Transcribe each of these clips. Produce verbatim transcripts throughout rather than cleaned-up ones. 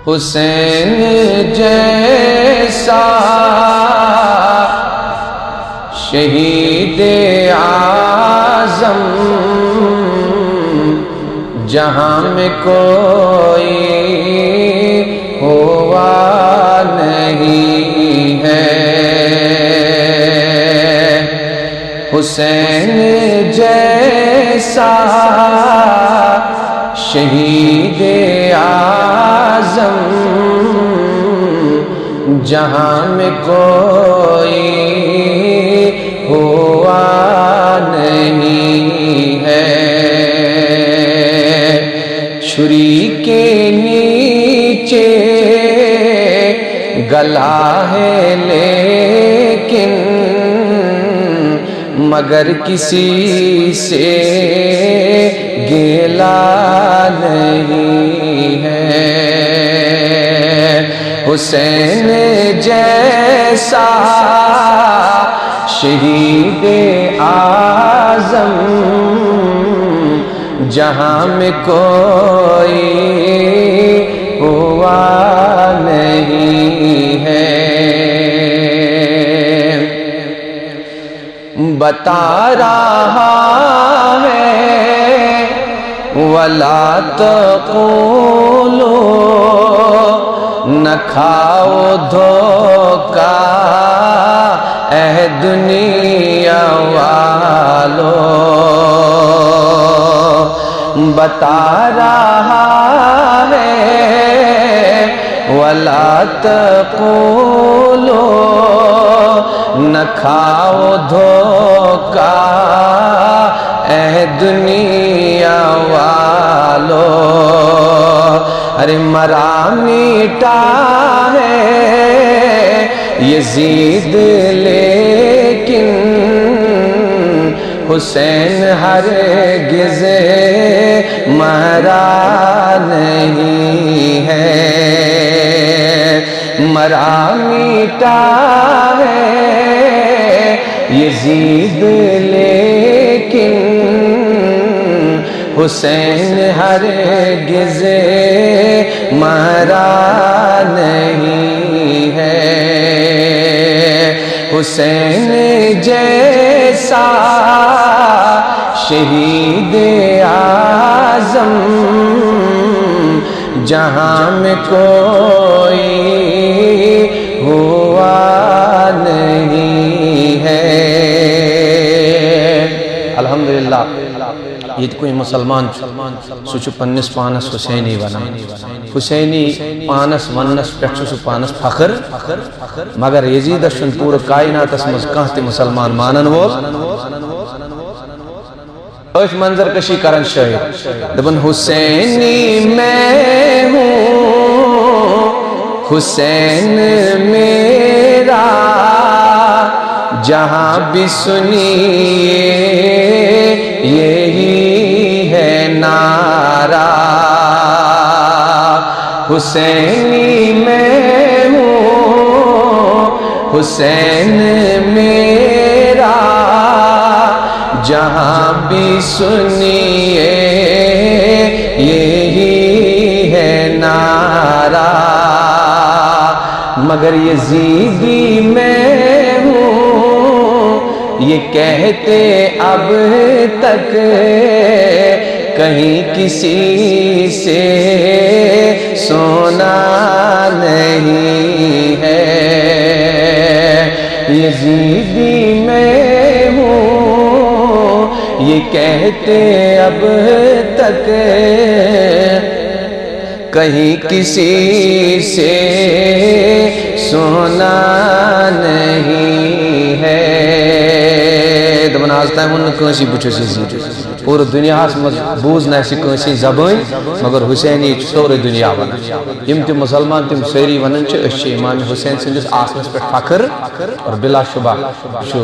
حسین جیسا شہید اعظم جہاں میں کوئی ہوا نہیں ہے۔ حسین جیسا شہید اعظم جہاں میں کوئی ہوا نہیں ہے۔ چھری کے نیچے گلا ہے لیکن مگر کسی سے گیلا نہیں ہے۔ حسین جیسا شہید اعظم جہاں میں کوئی ہوا نہیں ہے۔ بتا رہا ہے ولا تقولو، نہ کھاؤ دھوکا اے دنیا والو۔ بتا رہا ہے ولا تقولو، نہ کھاؤ دھوکا اے دنیا والو۔ ارے مرا میٹا ہے یزید لیکن حسین ہرگز مرا نہیں ہے۔ مرا میٹا ہے یزید لیکن حسین ہرگز مرا نہیں ہے۔ حسین جیسا شہید اعظم جہاں میں کوئی ہوا نہیں ہے۔ الحمدللہ، ییٚتہِ کُنہِ مُسلمان چھُ، سُہ چھُ پننِس پانس حسینی ونان۔ حسینی پانس وننس پٮ۪ٹھ چھُ سُہ پانس فخر، مگر یزیدس چھُنہٕ پوٗرٕ کائناتس منٛز کانٛہہ تہِ مُسلمان مانن وول۔ أتھۍ منظر کشی کرن شٲعر۔ دپان، حسینی میں ہوں، حسین میرا، جہاں بھی سنیے یہی ہے نعرہ۔ حسینی میں ہوں، حسین میرا، جہاں بھی سنیے یہی ہے نعرہ۔ مگر یزیدی میں ہوں، یہ کہتے اب تک کہیں کسی سے سنا نہیں ہے۔ یزیدی میں ہوں، یہ کہتے اب تک کہیں کسی سے سنا نہیں ہے۔ دپان، آز تام ووٚن نہٕ کٲنٛسی بہٕ چھُس یزیٖدی۔ پوٗرٕ دُنیاہَس منٛز بوٗز نہٕ اَسہِ کٲنٛسی زبٲنۍ، مگر حسینی چھُ سورُے دُنیا وَنان۔ یِم تہِ مُسلمان، تِم سٲری وَنان چھِ، أسۍ چھِ امام حسین سٕنٛدِس آسنَس پٮ۪ٹھ فخر، اور بلا شبہ یہِ چھُ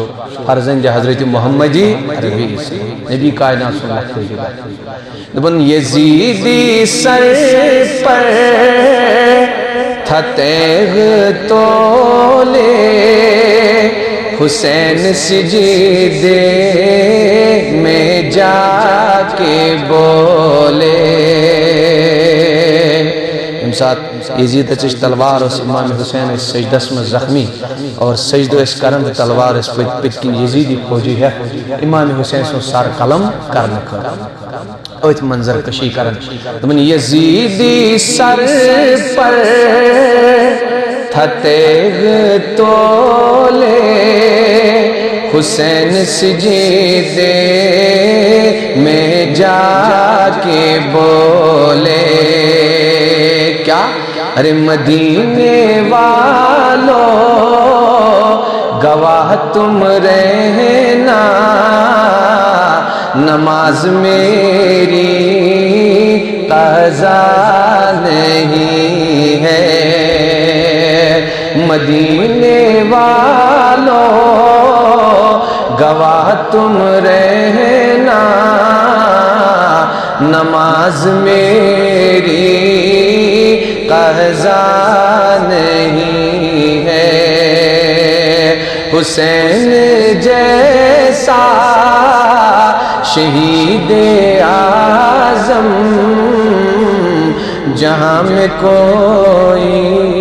فرزند حضرت محمدی عربی اسلام، نبی کائنات سُنٛد مخلوق۔ دپان، یزیدی سر پر تھا تیغ تولے، حسین سجدے میں جا کے بولے۔ یِم ساتہٕ یزیدس تلوار اوس، امام حسین ٲسۍ سجدس منٛز زخمی اور سجدٕ ٲسۍ کران تہٕ تلوار ٲسۍ پٔتۍ پٔتۍ کِنۍ یزیدی فوجی ہٮ۪تھ امام حسین سُنٛد سر قلم کرنہٕ خٲطرٕ۔ أتھۍ منظر کشی کران۔ دپان، یزیدی سر پر تھا تیغ تولے، حسین سجدے میں جا کے بولے۔ کیا؟ ارے مدینے والو، گواہ تم رہنا، نماز میری قضا نہیں ہے۔ مدینے والو، گواہ تم رہنا، نماز میری قضا نہیں ہے۔ حسین جیسا شہید اعظم جہاں میں کوئی